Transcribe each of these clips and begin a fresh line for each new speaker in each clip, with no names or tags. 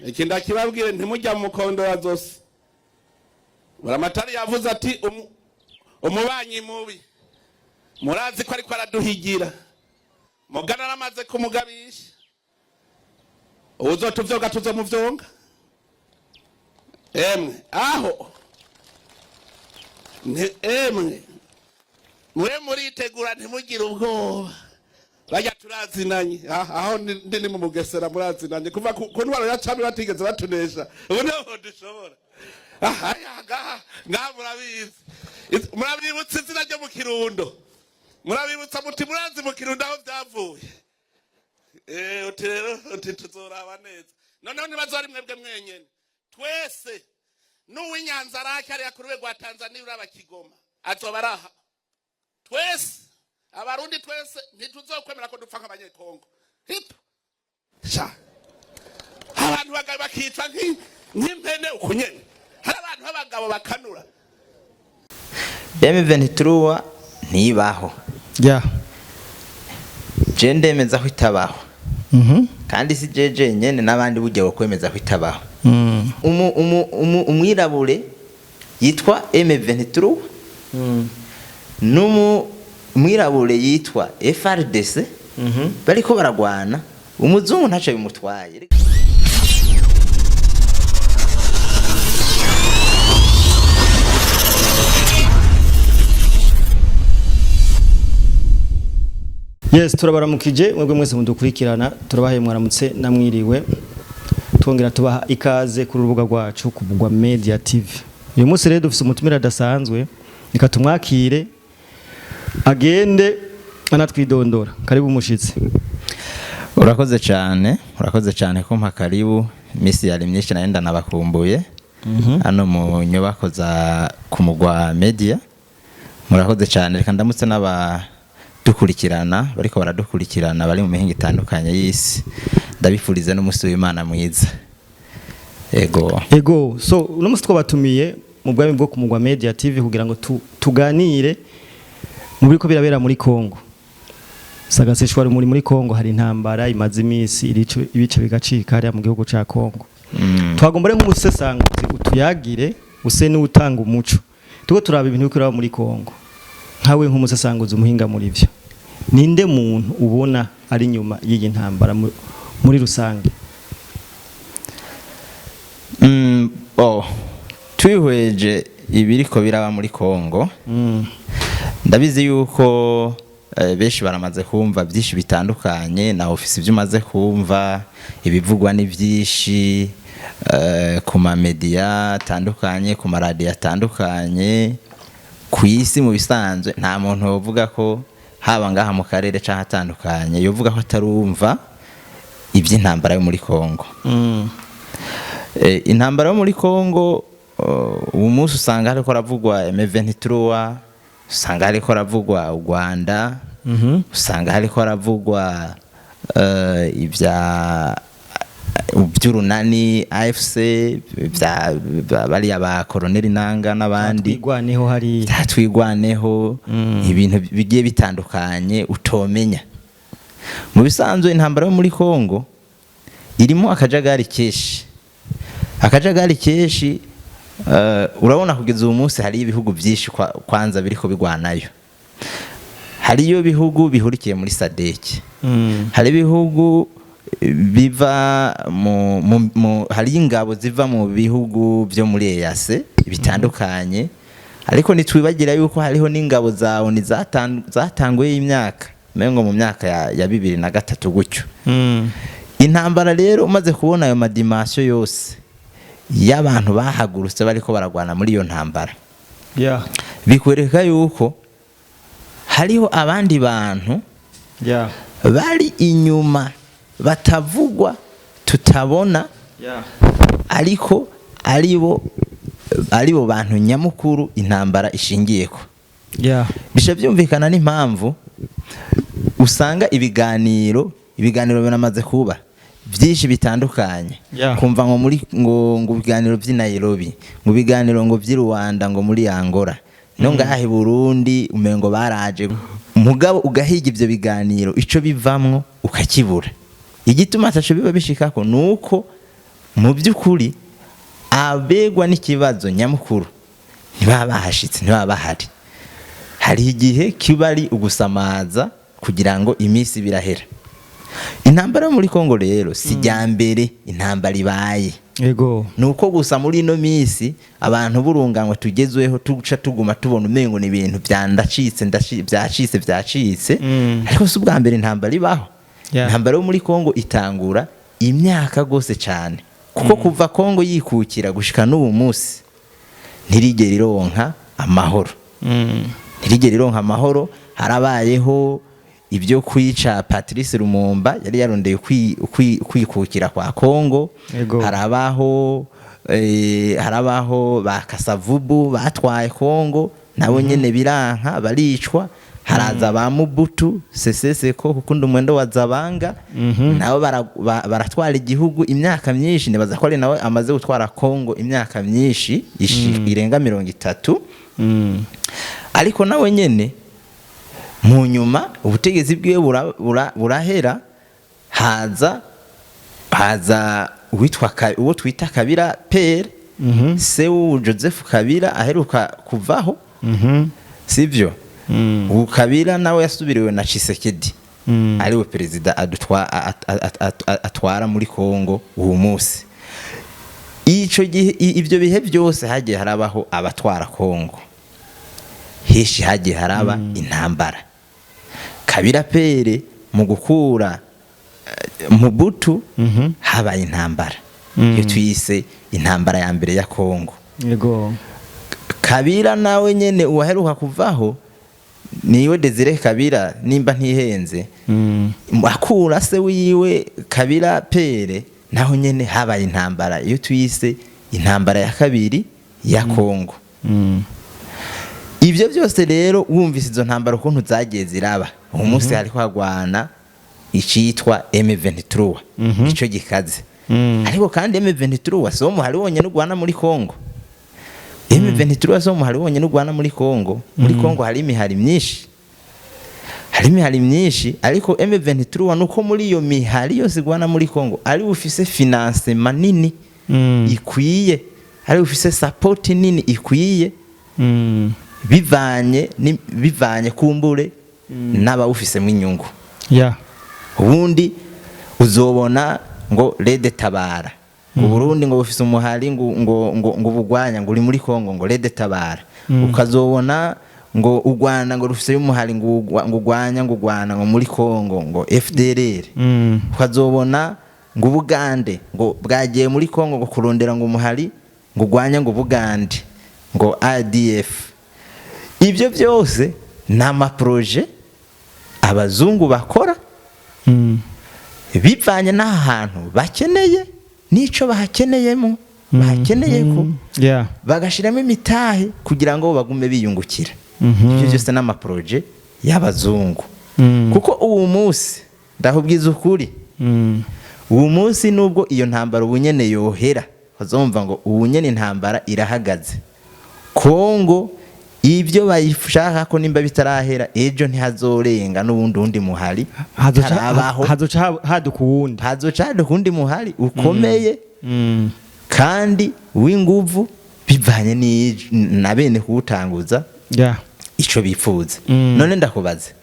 Iki ndakibabwire, ntimujya mu mukondora zose. Buramatari yavuze ati umubanyi mubi murazi ko ariko araduhigira, mugana aramaze kumugabisha, uzotuvyoga tuzomuvyonga. Emwe aho emwe mwe muritegura, ntimugire ubwoba, bajya turazinanye. Aho ndi ni mu Mugesera, murazinanye kuva ku ntwaro ya cami batigeze batunesha, ubu niho dushobora. Aha ngaha ngaha murabizi. Murabibutsa izina ryo mu Kirundo, murabibutsa muti murazi mu Kirundo aho byavuye. Uti rero uti tuzoraba neza. Noneho ntibazo ari mwebwe mwenyene, twese n'uw'Inyanza Rake ariya ku rwego rwa Tanzania, uraba Kigoma azoba araha. Twese Abarundi twese ntituzokwemera ko dupfa nk'Abanyekongo. Hipo sha, abantu bagabo bakicwa nk'impene uku nyene. Hari abantu b'abagabo bakanura.
M23 ntibaho. Je ndemeza ko itabaho. Kandi si je jenyene, n'abandi burya bokwemeza ko itabaho. Umwirabure yitwa M23 n'umwirabure yitwa FRDC bariko baragwana, umuzungu ntaco bimutwaye.
Yes, turabaramukije mwebwe mwese mudukurikirana, turabahaye mwaramutse namwiriwe, twongera tubaha ikaze kuri urubuga rwacu Kubugwa Media TV. Uyu munsi rero dufise umutumire adasanzwe, reka tumwakire agende anatwidondora. Karibu mushitsi.
Urakoze cyane, urakoze cyane kumpa karibu. Iminsi yari myinshi, nayo ndanabakumbuye hano mu nyubako za Kumugwa Media. Murakoze cyane. Reka ndamutse n'abadukurikirana, bariko baradukurikirana bari mu mihingo itandukanye y'isi, ndabifurize n'umunsi w'Imana mwiza. Ego.
Ego, so uno munsi twabatumiye mu bwami bwo Kumugwa Media TV kugira ngo tuganire mu biriko birabera muri Kongo. Sagaseshwari muri Kongo hari intambara imaze iminsi ibice bigacika hariya mu gihugu ca Kongo. Twagomba rero nk'umusesanguzi utuyagire use n'utanga umuco. Tuko turaba ibintu biriko biraba muri Kongo. Nkawe nk'umusesanguzi, umuhinga muri vyo, ninde muntu ubona ari nyuma y'iyi ntambara muri rusange?
Oh, twihweje ibiriko biraba muri Kongo, ndabizi yuko benshi baramaze kumva byinshi bitandukanye, na ofisi ibyo umaze kumva ibivugwa ni byinshi ku mamedia atandukanye, ku maradiyo atandukanye ku isi. Mu bisanzwe nta muntu wovuga ko haba ngaha mu karere cyangwa atandukanye yovuga ko atarumva iby'intambara yo muri Kongo. Intambara yo muri Kongo, ubu munsi usanga hariko haravugwa M23, usanga hariko haravugwa u Rwanda, usanga hariko haravugwa ibya by'urunani AFC, bya bariya ba Colonel Nanga n'abandi.
Twigwaneho hari.
Twigwaneho, ibintu bigiye bitandukanye utomenya. Mu bisanzwe intambara yo muri Kongo irimo akajagari kenshi, akajagari kenshi. Urabona kugeza uyu munsi hari ibihugu byinshi kwanza biriko bigwanayo. Hariyo bihugu bihurikiye muri SADC, hari ibihugu biva mu hari ingabo ziva mu bihugu byo muri EAC bitandukanye, ariko ntitwibagira yuko hariho n'ingabo za ONU zatanguye imyaka mengo mu myaka ya 2003 gutyo. Intambara rero, umaze kubona ayo madimensions yose y'abantu bahagurutse bariko baragwana muri iyo ntambara, bikwereka yuko hariho abandi bantu bari inyuma batavugwa, tutabona, ariko aribo bantu nyamukuru intambara ishingiyeko. Bisha byumvikana n'impamvu usanga ibiganiro biramaze kuba byinshi bitandukanye, kumva ngo muri ngo ibiganiro by'i Nairobi, ngo ibiganiro ngo by'i Rwanda, ngo muri Angola, no ngaha i Burundi umengo baraje, mugabo ugahiga ivyo biganiro ico bivamwo ukakibura. Igituma ataco biba bishikako nuko Mu by'ukuri abegwa n'ikibazo nyamukuru ntibaba bahashitse, ntibaba bahari. Hari igihe kiba ari ugusamaza kugira ngo iminsi birahera. Intambara yo muri Kongo rero si mbere intambara ibaye. Ni uko gusa muri ino minsi abantu b'urunganwe tugezweho tuca tuguma tubona umengo ni ibintu byandacitse, byacitse byacitse. Ariko si ubwa mbere intambara ibaho. Intambara yo muri Kongo itangura imyaka rwose cyane, kuko kuva Kongo yikukira gushika n'ubu munsi ntirigera ironka amahoro. Ntirigera ironka amahoro. Harabayeho ibyo kwica Patrice Lumumba yari yarondeye kwikukira kwa Kongo. Harabaho ba Kasavubu batwaye Kongo, nabo nyene biranka baricwa. Haraza ba Mobutu Sese Seko kukunda umwendo wa Zabanga, nabo baratwara igihugu imyaka myinshi. Nibaza ko ari nawe amaze gutwara Kongo imyaka myinshi irenga 30. Ariko nawe nyene mu nyuma ubutegetsi bwiwe burahera, haza uwitwa uwo twita Kabila Pere, se w'ubu Joseph Kabila aheruka kuvaho. Sivyo? Ubu Kabila nawe yasubiriwe na Tshisekedi, ariwe perezida atwara muri Kongo uwo munsi. Ico gihe ibyo bihe byose hagiye harabaho abatwara Kongo heshi, hagiye haraba intambara. Kabila Pere mu gukura Mobutu habaye intambara iyo twise intambara ya mbere ya Kongo. Kabila nawe nyene uwaheruka kuvaho niwe Desire Kabila, nimba ntihenze. Akura se wiwe Kabila Pere, naho nyene habaye intambara iyo twise intambara ya kabiri ya Kongo. Ibyo byose rero, wumvise izo ntambara ukuntu zagiye ziraba, uyu munsi hariko hagwana icitwa M23, ico gikaze. Ariko kandi M23 si wo muhari wonyene ugwana muri Kongo. M23 si wo muhari wonyene ugwana muri Kongo. Muri Kongo hari imihari myinshi, hari imihari myinshi, ariko M23 nuko muri iyo mihari yose igwana muri Kongo ari ufise financement nini ikwiye, ari ufise support nini ikwiye, bivanye kumbure n'abawufisemo inyungu. Ubundi uzobona ngo RED Tabara ngo Burundi ngo bufise umuhari ngo bugwanya ngo uri muri Kongo, ngo RED Tabara. Ukazobona ngo u Rwanda ngo rufise umuhari ngo ugwanya ngo ugwana ngo muri Kongo, ngo FDLR. Ukazobona ngo Ubugande ngo bwagiye muri Kongo ngo kurondera ngo umuhari ngo ugwanya ngo Bugande, ngo ADF. Ibyo byose ni amaproje abazungu bakora bivanye n'ahantu bakeneye n'ico bahakeneyemo, bahakeneye ko bagashiramo imitahe kugira ngo bagume biyungukira. Ibyo byose n'amaproje y'abazungu. Kuko ubu munsi ndahubwiza ukuri, ubu munsi nubwo iyo ntambara ubu nyene yohera, bazumva ngo ubu nyene intambara irahagaze, Kongo ibyo bayishaka ko nimba bitarahera ejo ntihazorenga n'ubundi wundi muhari utarabaho.
Hazoca haduka uwundi.
Hazoca haduka uwundi muhari ukomeye kandi w'inguvu, bivanye na bene kuwutanguza ico bifuza. None ndakubaze,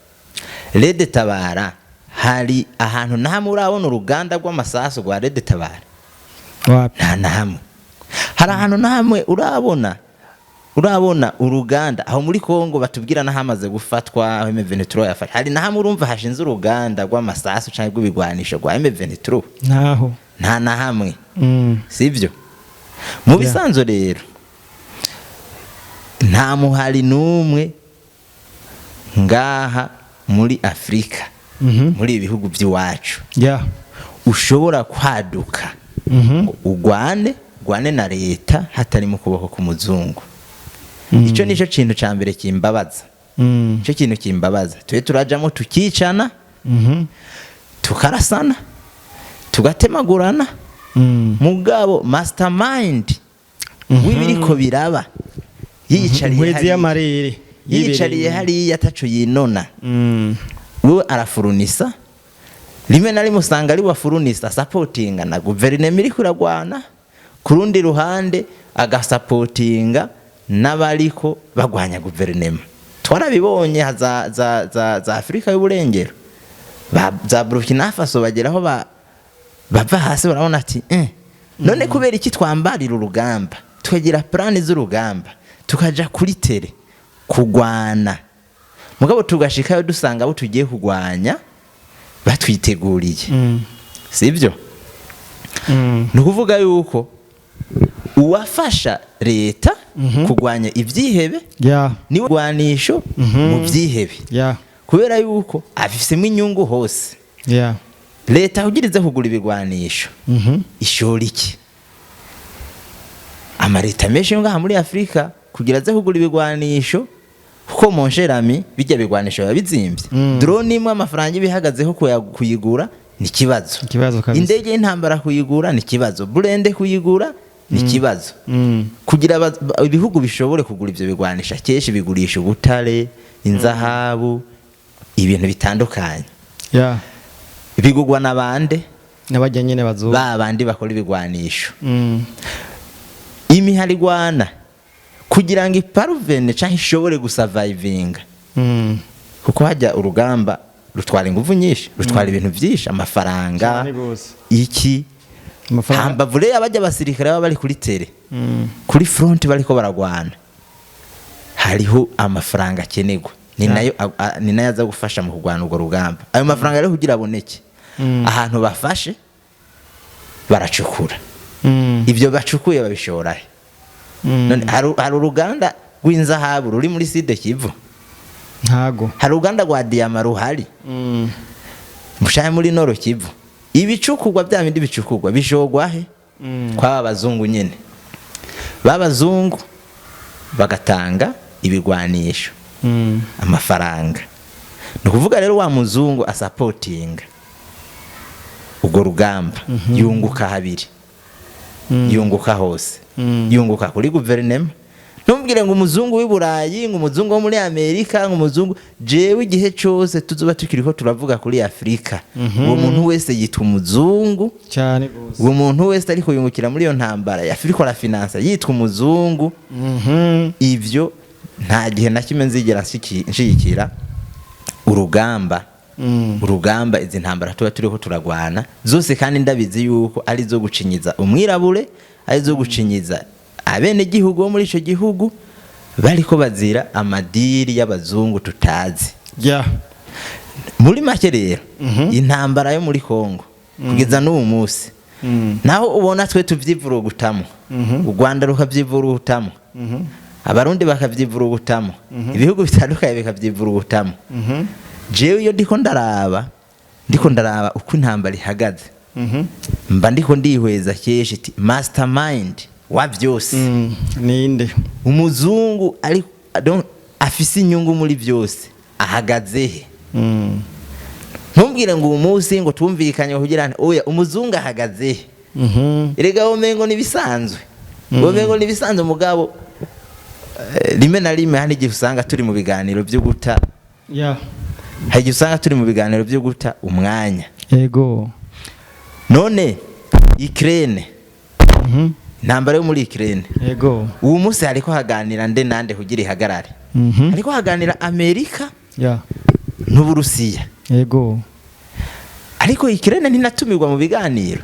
RED Tabara, hari ahantu na hamwe urabona uruganda rw'amasasu rwa RED Tabara?
Wapi.
Nta na hamwe. Hari ahantu na hamwe urabona uruganda aho muri Kongo batubwira n'ahamaze gufatwa, aho M23 yafashe? Hari na hamwe urumva hashinze uruganda rw'amasasu canke rw'ibigwanisho rwa M23?
Ntaho.
Nta na hamwe. Sibyo? Mu bisanzwe rero nta muhari n'umwe ngaha muri Afurika, muri ibi bihugu by'iwacu, ushobora kwaduka ngo ugwane na leta hatari mu kuboko k'umuzungu. Icyo nicyo kintu cya mbere kimbabaza. Icyo kintu kimbabaza, tube turajamo tukicana, tukarasana, tugatemagurana, mugabo mastermind w'ibiriko biraba yiyicariye
Inkwezi
hariya,
y'amarere.
yiyicariye hariya ataco yinona. Wewe arafurunisa. Rimwe na rimwe usanga ari wa fournissa, supportinga na guverinoma iriko iragwana, ku rundi ruhande agasapotinga n'abariko bagwanya guverinoma. Twarabibonye za Afurika y'Uburengero, za Burkina Faso, bageraho bava hasi barabona ati none kubera iki twambarira urugamba, tukagira plan z'urugamba, tukaja kuri terrain kugwana, mugabo tugashikayo dusanga abo tugiye kugwanya batwiteguriye? Sibyo? Ni ukuvuga yuko uwafasha leta kugwanya ibyihebe niwe gwanisho mu byihebe, kubera yuko abifisemo inyungu hose. Leta kugira ize kugura ibigwanisho, ishora iki? Amaleta menshi yo ngaha muri Afurika kugira aze kugura ibigwanisho, kuko mon cher ami, bijya bigwanisho biba bizimbye. Drone imwe amafaranga ibihagazeho kuyigura ni ikibazo.
Ikibazo kabisa.
Indege y'intambara kuyigura ni ikibazo, blindé kuyigura ni ikibazo. Kugira ibihugu bishobore kugura ibyo bigwanisha, kenshi bigurisha ubutare, inzahabu, ibintu bitandukanye. Bigugwa na bande?
N'abajya nyene bazo.
Ba bandi bakora ibigwanisho. Imihari igwana kugira ngo iparuvene cyangwa ishobore gusavayivinga, kuko hajya urugamba rutwara ingufu nyinshi, rutwara ibintu byinshi, amafaranga.
Cyane gose.
Iki?
Amafaranga.
Hambavu rero abajya abasirikare baba bari kuri terrain, kuri front bariko baragwana, hariho amafaranga akenerwa, ni nayo ni nayo aza gufasha mu kurwana urwo rugamba. Ayo mafaranga rero kugira aboneke, ahantu bafashe baracukura. Ibyo bacukuye babishorahe? None hari uruganda rw'inzahabu ruri muri Sud Kivu?
Ntago.
Hari uruganda rwa diyama ruhari mushaye muri Nord Kivu? Ibicukurwa bya bindi bicukurwa bishogwa he? Kwaba bazungu nyene. Babazungu bagatanga ibigwanisho, amafaranga. Ni ukuvuga rero wa muzungu asapotinga urwo rugamba yunguka habiri, yunguka hose. Yunguka kuri guverinema. Ntumbwire ngo umuzungu w'i Burayi, ngo umuzungu wo muri Amerika, ngo umuzungu. Jewe igihe cyose tuzoba tukiriho turavuga kuri Afurika, uwo muntu wese yitwa umuzungu.
Cyane gose.
Uwo muntu wese ariko yungukira muri iyo ntambara ya Afurika, arafinansa, yitwa umuzungu. Ivyo nta gihe na kimwe nzigera nshigikira urugamba, urugamba, izi ntambara tuba turiho turagwana zose, kandi ndabizi yuko ari zo gucinyiza umwirabure, ari zo gucinyiza abenegihugu bo muri ico gihugu, bariko bazira amadiri y'abazungu tutazi. Muri make rero, intambara yo muri Kongo kugeza n'ubu munsi, naho ubona twe tuvyivurugutamo, u Rwanda rukavyivurugutamo, Abarundi bakavyivurugutamo, ibihugu bitandukanye bikavyivurugutamo, jewe iyo ndiko ndaraba uko intambara ihagaze, mba ndiko ndihweza kenshi iti mastermind wa byose,
Ninde?
umuzungu ari donc afise inyungu muri byose, ahagaze he? Ntumbwire ngo uyu munsi ngo tumvikanye kugira ngo, oya, umuzungu ahagaze he? Erega womengo nibisanzwe, womengo nibisanzwe, mugabo rimwe na rimwe hari igihe usanga turi mu biganiro byo guta, hari igihe usanga turi mu biganiro byo guta umwanya. None Ukraine, intambara yo muri Ukraine, uwo munsi hariko haganira nde nande kugira ihagarare? Hariko haganira Amerika n'Uburusiya. Ariko Ukraine ntinatumirwa mu biganiro.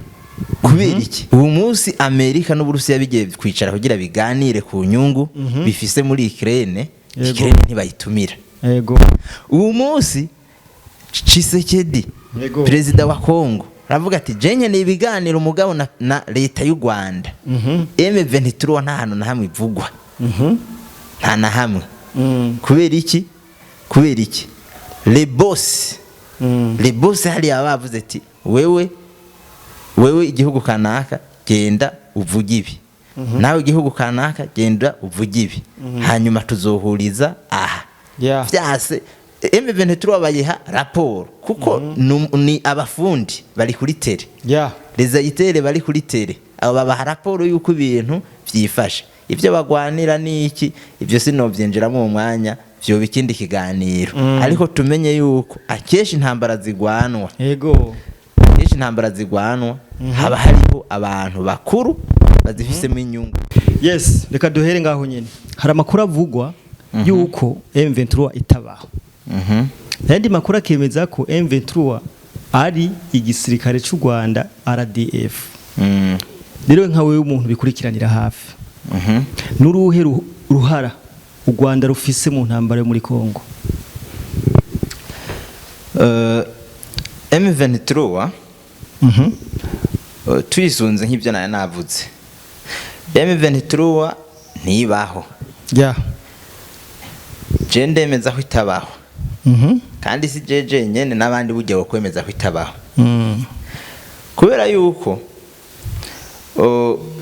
Kubera iki? Ubu munsi Amerika n'Uburusiya bigiye kwicara kugira biganire ku nyungu bifise muri Ukraine, Ukraine ntibayitumira. Ubu munsi Tshisekedi, perezida wa Kongo, aravuga ati jenye ni ibiganiro umugabo na leta y'u Rwanda. M23 nta hantu na hamwe ivugwa, nta na hamwe. Kubera iki? Kubera iki? Les boss, les boss hariya bavuze ati wewe, wewe igihugu kanaka genda uvuge ibi, nawe igihugu kanaka genda uvuge ibi, hanyuma tuzohuriza aha. Vyase M23 bayiha raporo, kuko ni abafundi bari kuri terrain, les agitateurs bari kuri terrain, abo babaha raporo y'uko ibintu vyifashe. Ibyo bagwanira ni iki? Ibyo sinovyinjiramo mu mwanya, vyoba ikindi kiganiro. Ariko tumenye yuko akesha intambara zigwanwa Kenshi intambara zigwanwa haba hariho abantu bakuru bazifisemo inyungu.
Yes, reka duhere ngaho nyene. Hari amakuru avugwa yuko M23 itabaho, ayandi makuru akemeza ko M23 ari igisirikare cy'u Rwanda, RDF. Rero nka wewe umuntu bikurikiranira hafi, n'uruhe ruhara u Rwanda rufise mu ntambara yo muri Kongo?
M23, tuyisunze nk'ibyo nayo navuze, M23 ntibaho. Je ndemeza ko itabaho, kandi si je jenyene, n'abandi burya bokwemeza ko itabaho, kubera yuko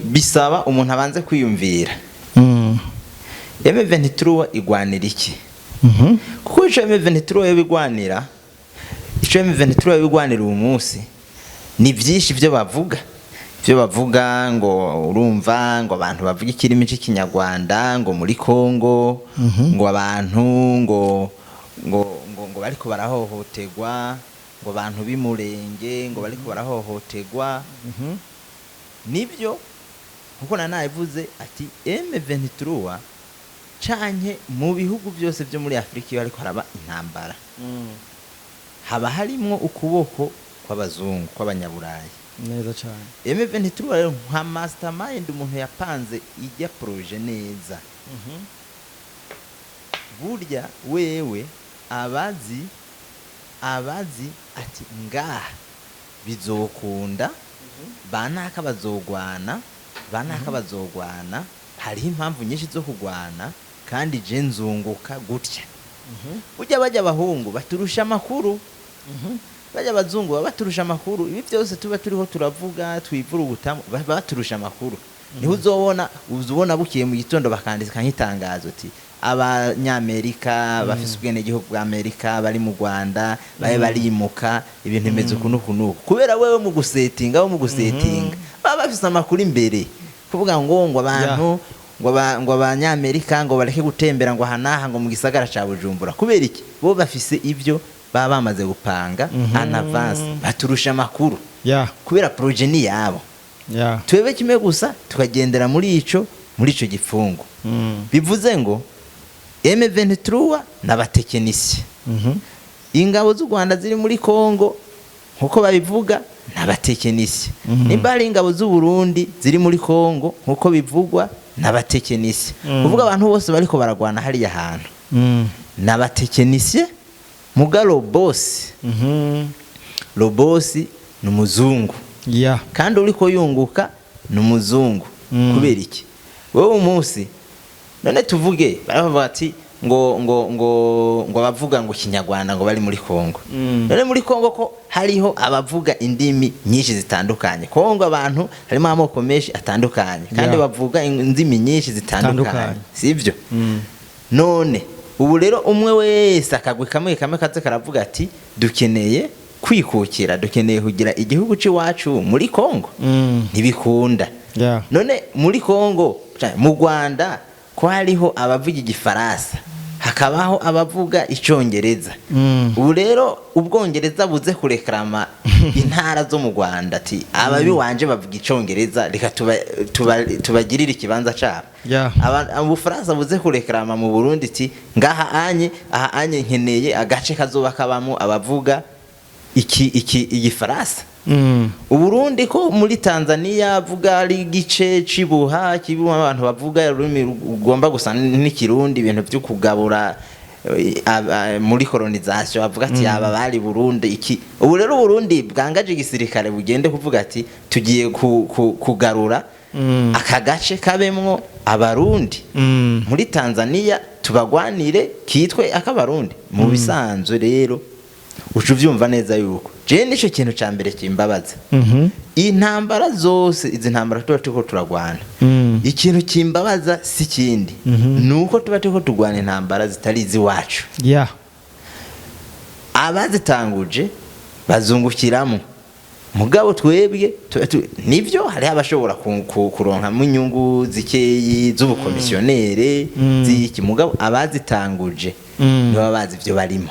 bisaba umuntu abanze kwiyumvira M23 igwanira iki, kuko ico M23 yo bigwanira, ico M23 yo bigwanira uyu munsi ni byinshi. Ibyo bavuga ngo urumva ngo abantu bavuga ikirimi cy'Ikinyarwanda ngo muri Kongo, ngo abantu ngo bariko barahohotegwa, ngo abantu b'Imurenge ngo bariko barahohotegwa. Nibyo, nkuko nanabivuze ati M23 canke mu bihugu byose byo muri Afurika, iyo hariko haraba intambara haba harimwo ukuboko kw'abazungu, kw'abanyaburayi.
Neza cyane.
M23 rero nka mastermind, umuntu yapanze ijya projet neza, burya wewe abazi ati ngaha bizokunda, banaka bazogwana, banaka bazogwana, hariho impamvu nyinshi zo kugwana, kandi je nzunguka gutya. Burya bajya abahungu baturusha amakuru, bajya abazungu baba baturusha amakuru. Ibi byose tuba turiho turavuga twivura ubutamu, baba baturusha amakuru. Niho uzobona bukiye mu gitondo bakandika nk'itangazo ati Abanyamerika bafise ubwenegihugu bwa Amerika bari mu Rwanda babe barimuka, ibintu bimeze uku n'uku n'uku, kubera wewe mu gusetinga baba bafise amakuru imbere, kuvuga ngo abantu ngo Abanyamerika ngo bareke gutembera ngo aha n'aha, ngo mu gisagara ca Bujumbura. Kubera iki? Bo bafise ibyo baba bamaze gupanga en avance, baturusha amakuru, kubera projet ni yabo. Twebwe kimwe gusa tukagendera muri ico gifungo. Bivuze ngo M23 n'abatekinisiye, ingabo z'u Rwanda ziri muri Kongo nkuko babivuga n'abatekinisiye, nimba hari ingabo z'u Burundi ziri muri Kongo nkuko bivugwa n'abatekinisiye, kuvuga abantu bose bariko baragwana hariya hantu n'abatekinisiye. Muga le boss, le boss ni umuzungu, kandi uriko yunguka ni umuzungu. Kubera iki? Wowe umunsi none tuvuge baravuga ati ngo abavuga ngo Kinyarwanda ngo bari muri Kongo. None muri Kongo ko hariho abavuga indimi nyinshi zitandukanye, Kongo abantu harimo amoko menshi atandukanye kandi bavuga indimi nyinshi zitandukanye,
Zitandukanye.
sibyo? None ubu rero umwe wese akagwi kamwe kamwe kaze karavuga ati dukeneye kwikukira, dukeneye kugira igihugu c'iwacu muri Kongo, ntibikunda. None muri Kongo, mu Rwanda ko hariho abavuga Igifaransa, hakabaho abavuga Icongereza, ubu rero Ubwongereza buze kurekarama intara zo mu Rwanda ati ababi wanje bavuga Icongereza, reka tubagirire ikibanza cabo. Ubufaransa buze kurekarama mu Burundi ati ngaha anye, aha anye nkeneye agace kazoba kabamo abavuga iki Igifaransa. Uburundi ko muri Tanzania avuga ari igice cibuha kibuha abantu bavuga ururimi rugomba gusa n'Ikirundi, ibintu byo kugabura muri colonisation, bavuga ati aba bari Burundi iki. Ubu rero Burundi bwangaje igisirikare bugende kuvuga ati tugiye kugarura aka gace kabemwo Abarundi muri Tanzania, tubagwanire kitwe akabarundi. Mu bisanzwe rero uca uvyumva neza yuko je nico kintu ca mbere kimbabaza. Intambara zose, izi ntambara tuba turiko turagwana, ikintu kimbabaza si kindi, nuko tuba turiko turwana intambara zitari iziwacu. Abazitanguje bazungukiramo, mugabo twebwe nivyo hariho abashobora kuronkamo inyungu zikeyi z'ubukomisiyonere z'iki, mugabo abazitanguje ntibaba bazi ivyo barimo.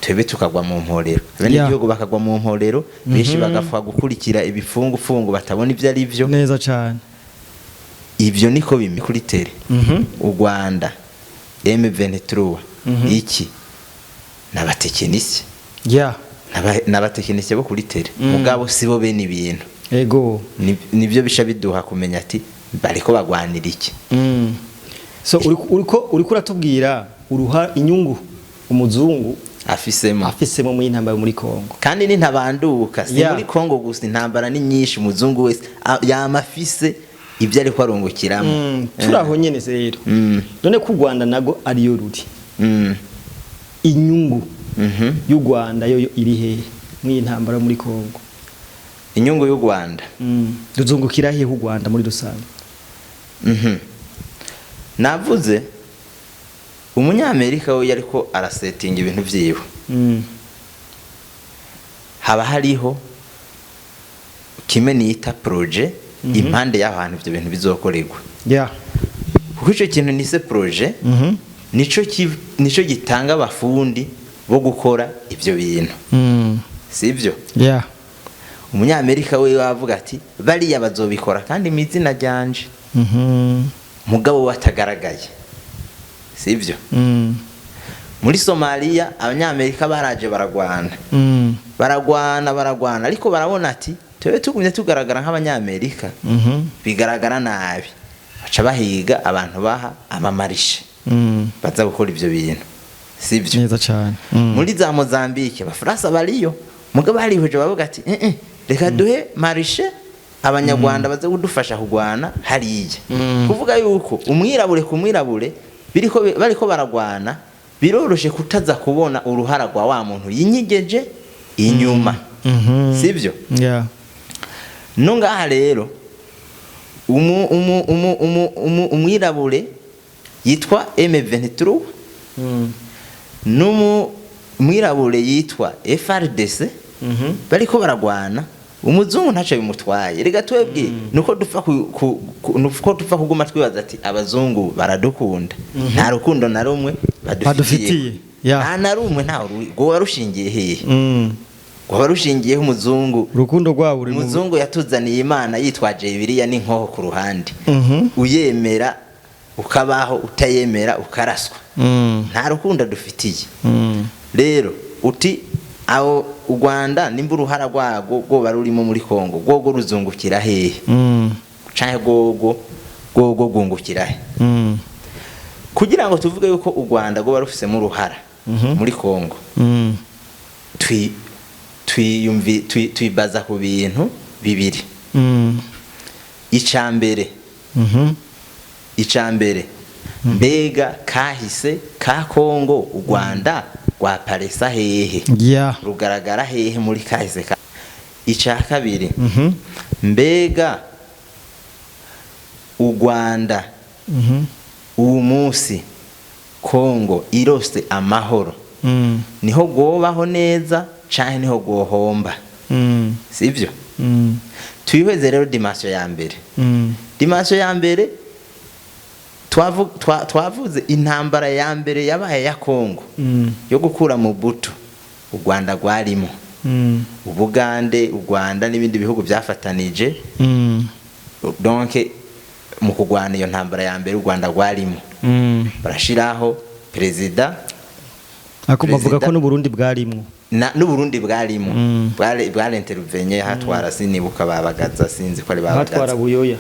Twebwe tukagwa mu mporero, bene igihugu bakagwa mu mporero, benshi bagapfa gukurikira ibifungufungu batabona ibyo ari byo.
Neza cyane.
Ibyo niko bimi kuri terrain. U Rwanda, M23, iki n'abatekinisiye, n'abatekinisiye bo kuri terrain, mugabo sibo bene ibintu. Nibyo bisha biduha kumenya ati bariko bagwanira iki.
So uriko uratubwira uruha inyungu umuzungu
afisemo
afisemo mu intambara muri Kongo.
Kandi ni ntabanduka, si muri Kongo gusa, intambara ni nyinshi, umuzungu wese yama afise ibyo ariko arungukiramo.
Turaho nyene se rero, none ko u Rwanda nago ariyo ruri, inyungu y'u Rwanda yo iri hehe mu intambara muri Kongo?
Inyungu y'u Rwanda?
Ruzungukira hehe u Rwanda muri rusange?
Navuze umunyamerika we yariko arasetinga ibintu vyiwe, haba hariho kimwe nita projet impande y'aho hantu ivyo bintu bizokorerwa, kuko ico kintu nise projet nico gitanga abafundi bo gukora ivyo bintu, sivyo? Umunyamerika we wavuga ati bariya bazobikora kandi mu izina ryanje, mugabo we atagaragaye, sivyo? Muri Somaliya abanyamerika baraje baragwana, baragwana, baragwana, ariko barabona ati tube tugumye tugaragara nk'abanyamerika bigaragara nabi, baca bahiga abantu baha ama marché baza gukora ivyo bintu, sivyo?
Neza cyane.
Muri za Mozambique abafaransa bariyo, mugabo barihuje bavuga ati "Eh, eh, reka duhe marché abanyarwanda baze kudufasha kugwana hariya." Kuvuga yuko umwirabure ku mwirabure biriko bariko baragwana, biroroshe kutaza kubona uruhara rwa wa muntu yinyigeje inyuma, sivyo? No ngaha rero umwirabure yitwa M23 n'umwirabure yitwa FARDC bariko baragwana, umuzungu ntaco bimutwaye. Rega twebwe nuko dupfa nuko dupfa kuguma twibaza ati abazungu baradukunda. Nta rukundo na rumwe badufitiye.
Badufitiye, yeah.
Nta na rumwe, nta rwoba rushingiye hehe? Rwoba rushingiyeho umuzungu?
Urukundo rwabo ruri
Umuzungu yatuzaniye Imana yitwaje Bibiliya n'inkoho ku ruhande. Uyemera ukabaho, utayemera ukaraswa. Nta rukundo dufitiye. Rero uti aho u Rwanda nimba uruhara rwago rwoba rurimo muri Kongo, rwogo ruzungukira hehe, canke rwogo rwungukira he? Kugira ngo tuvuge yuko u Rwanda rwoba rufisemo uruhara muri Kongo, twibaza ku bintu bibiri. Icambere, icambere, mbega kahise ka Kongo u Rwanda rwaparesa hehe? Rugaragara hehe muri kahise ka? Ica kabiri, mbega u Rwanda uwu munsi Kongo irose amahoro, niho rwobaho neza canke niho rwohomba? Sivyo? Twihweze rero dimension ya mbere. Dimension ya mbere, twavuze intambara ya mbere yabaye ya Kongo yo gukura mu buto, u Rwanda rwarimo, Ubugande, u Rwanda n'ibindi bihugu byafatanije. Donc mu kurwana iyo ntambara ya mbere u Rwanda rwarimo, barashiraho perezida.
Ako bavuga ko
Perezida-
n'Uburundi bwarimwo.
N'Uburundi bwarimo. Bwari intervenye, hatwara, sinibuka, babagaza, sinzi ko ari
Hatwara
babagaza.
Buyoya.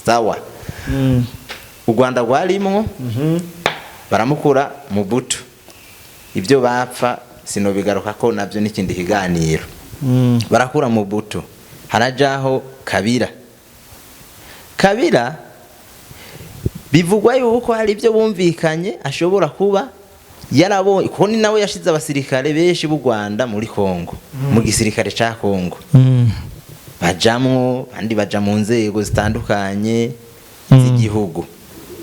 Sawa. U Rwanda rwarimwo, baramukura mu buto, ibyo bapfa sinobigaruka ko nabyo n'ikindi kiganiro. Barakura mu buto, harajaho Kabira. Kabira bivugwa yuko hari ibyo bumvikanye, ashobora kuba yarabonye kuko ni nawe yashize abasirikare benshi b'u Rwanda muri Kongo, mu gisirikare ca Kongo. Bajamwo, abandi baja mu nzego zitandukanye z'igihugu,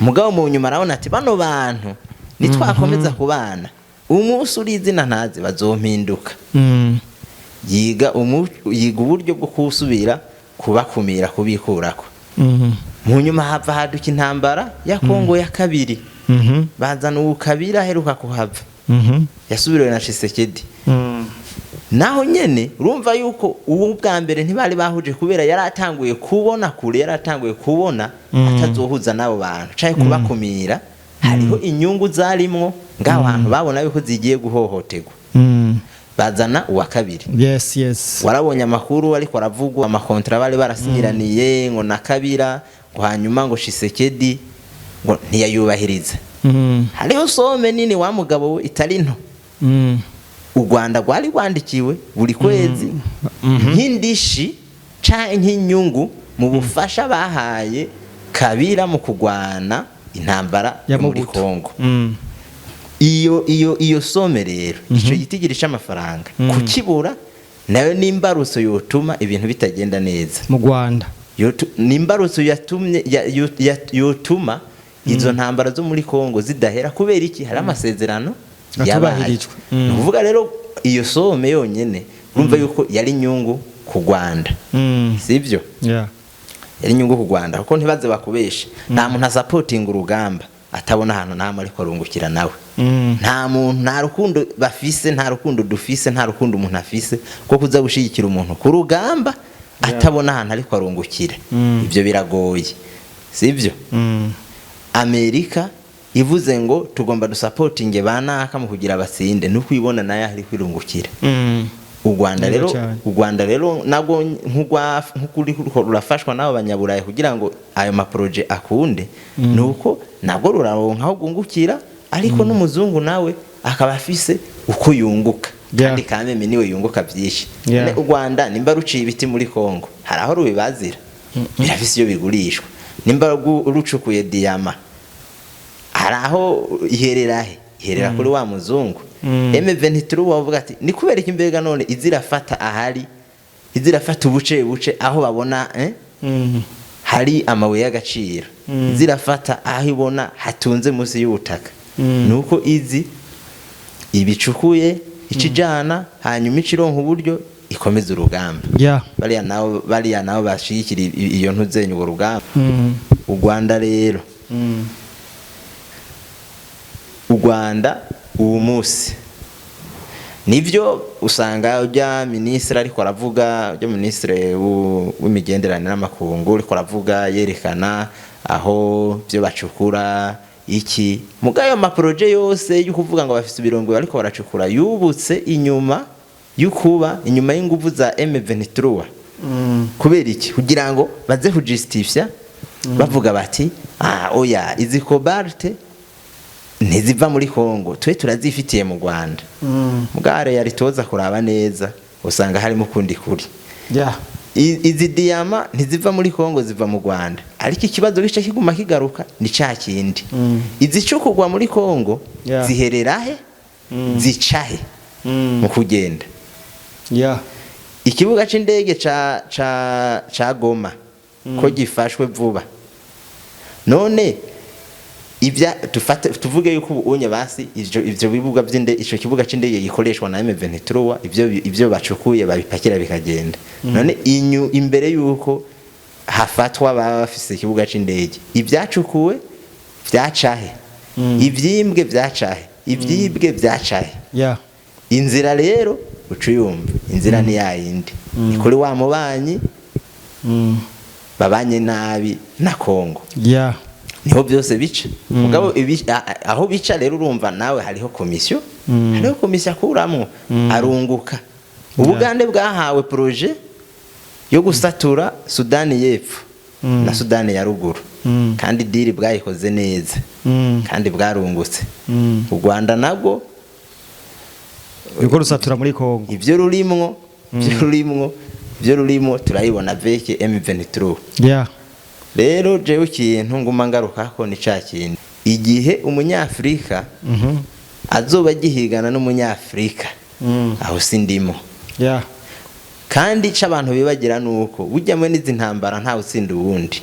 mugabo mu nyuma arabona ati bano bantu nitwakomeza kubana, umunsi uri izina ntazi bazompinduka. Yiga uburyo bwo kusubira kubakumira, kubikurako. Mu nyuma hava haduka intambara ya Kongo ya kabiri, bazana ubu Kabira aheruka kuhava. Yasubiriwe na Tshisekedi. Naho nyene urumva yuko uwo bwa mbere ntibari bahuje, kubera yari atanguye kubona kure, yari atanguye kubona atazohuza n'abo bantu canke kubakumira. Hariho inyungu zarimwo ngaho hantu, babona yuko zigiye guhohoterwa, bazana uwa kabiri. Warabonye amakuru ariko aravugwa, ama contrats bari barasinyiraniye ngo na Kabila, ngo hanyuma ngo Tshisekedi ngo ntiyayubahiriza. Hariho somme nini wa mugabo we itari nto u Rwanda rwari rwandikiwe buri kwezi nk'indishi canke nk'inyungu mu bufasha bahaye Kabila mu kurwana intambara
ya
yo muri
Mobutu.
Kongo. Iyo somme rero, ico gitigiri c'amafaranga, kukibura nayo ni imbarutso yotuma ibintu bitagenda neza
mu Rwanda.
Ni imbarutso yatumye yotuma izo ntambara zo muri Kongo zidahera. Kubera iki? Hari amasezerano yabaye.
Atubahirijwe.
Ni ukuvuga rero iyo somme yonyene urumva yuko yari inyungu ku Rwanda, sibyo?
Yeah.
Yari inyungu ku Rwanda, kuko ntibaze bakubeshe, nta muntu asapotinga urugamba atabona ahantu namwe ariko arungukira nawe. Nta muntu, nta rukundo bafise, nta rukundo dufise, nta rukundo umuntu afise ko kuza gushyigikira umuntu ku rugamba atabona ahantu ariko arungukira. Ibyo biragoye, sibyo? Amerika ivuze ngo tugomba dusapotinge banaka mu kugira batsinde, nuko ibona nayo ari kwirungukira. U Rwanda
Neza
rero
cyane.
U Rwanda rero nabwo nk'ukuri rurafashwa n'abo banyaburayi kugira ngo ayo ma projets akunde, nuko nabwo ruraronka aho rwungukira, ariko n'umuzungu nawe akaba afise uko yunguka. Kandi kameme niwe yunguka byinshi. None u Rwanda nimba ruciye ibiti muri Kongo, hari aho rubibazira, birafise iyo bigurishwa. Nimba rucukuye diyama, hari aho iherera, he iherera kuri wa muzungu. M23 wavuga ati ni kubera iki mbega none izirafata ahari, izirafata ubuce buce aho babona hari amabuye y'agaciro, izirafata aho ibona hatunze munsi y'ubutaka? Nuko izi ibicukuye icijana, hanyuma icironka uburyo ikomeza urugamba. Bariya nabo bashigikira iyo ntuzenye urwo rugamba. U Rwanda rero, u Rwanda uwo munsi nivyo usanga ujya minisitiri ariko aravuga, ujya minisitiri w'imigenderanire n'amakungu ariko aravuga yerekana aho byo bacukura iki, muga ayo ma projets yose yo kuvuga ngo bafise ibirungo ariko baracukura yubutse inyuma y'ukuba inyuma y'inguvu za M23. Kubera iki? Kugira ngo baze kujustifya bavuga bati: "Ah oya, izi cobalt ntiziva muri Kongo, twe turazifitiye mu Rwanda." Mugare yari toza kuraba neza, usanga harimo ukundi kuri. Izi diyama ntiziva muri Kongo, ziva mu Rwanda, ariko ikibazo gice kiguma kigaruka ni ca kindi: izicukugwa muri Kongo ziherera he? Zica he mu kugenda? Ikibuga c'indege ca Goma ko gifashwe vuba none, ibya tufate tuvuge yuko ubu unye basi ivyo bibuga vy'inde, ico kibuga c'indege gikoreshwa na M23, ivyo bacukuye babipakira bikagenda. None imbere yuko hafatwa baba bafise ikibuga c'indege, ibyacukuwe vyacahe? Ivyimbwe vyacahe? Ivyibwe vyacahe? Inzira rero uca uyumva, inzira ni yayindi, ni kuri wa mubanyi babanye nabi na Kongo, niho byose bica. Mugabo aho bica rero, urumva nawe hariho komisiyo, hariho komisiyo akuramwo, arunguka. Ubugande bwahawe projet yo gusatura Sudani y'Epfo na Sudani ya Ruguru, kandi deal bwayikoze neza, kandi bwarungutse. U Rwanda nabwo
Uriko rusatura muri Kongo.
Ibyo rurimwo turayibona veke M23. Rero jewe ikintu nguma ngarukako ni ca kintu: igihe umunyafurika azoba agihigana n'umunyafurika, aho si ndimo. Kandi ico abantu bibagira nuko burya mwe n'izi ntambara ntawe utsinda uwundi.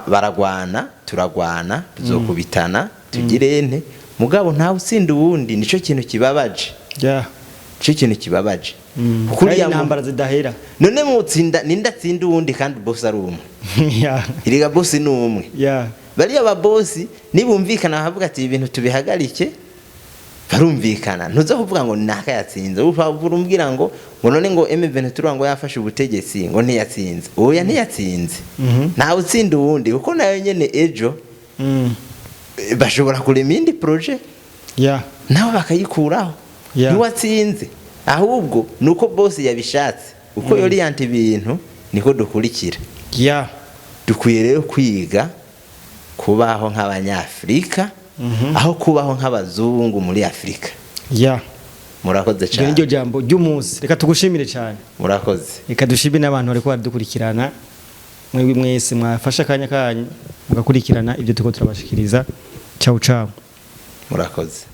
Baragwana, turagwana, tuzokubitana, tugire ente, mugabo ntawe utsinda uwundi. Nico kintu kibabaje, nico kintu kibabaje. Kuko
Kandi
uriya
intambara zidahera.
None mutsinda, ninde atsinda uwundi kandi boss ari umwe? Iriga boss ni umwe. Bariya ba boss nibumvikana bakavuga ati ibintu tubihagarike. Barumvikana, ntuza kuvuga ngo naka yatsinze. Urumbwira ngo none ngo M23 ngo yafashe ubutegetsi, ngo ntiyatsinze. Oya, ntiyatsinze. Ntawe utsinda uwundi, kuko nayo nyene ejo bashobora kurema iyindi projet, nabo bakayikuraho. Ntiwatsinze, ahubwo nuko bose yabishatse uko yoriyanta ibintu, niko dukurikira. Dukwiye rero kwiga kubaho nk'Abanyafurika aho kubaho nk'abazungu muri Afurika. Murakoze
Iryo
cyane.
Niryo jambo ry'umunsi. Reka tugushimire cyane.
Murakoze.
Reka dushime n'abantu bariko baradukurikirana, mwebwe mwese mwafashe akanya kanyu mugakurikirana ibyo turiko turabashikiriza. Ciao ciao.
Murakoze.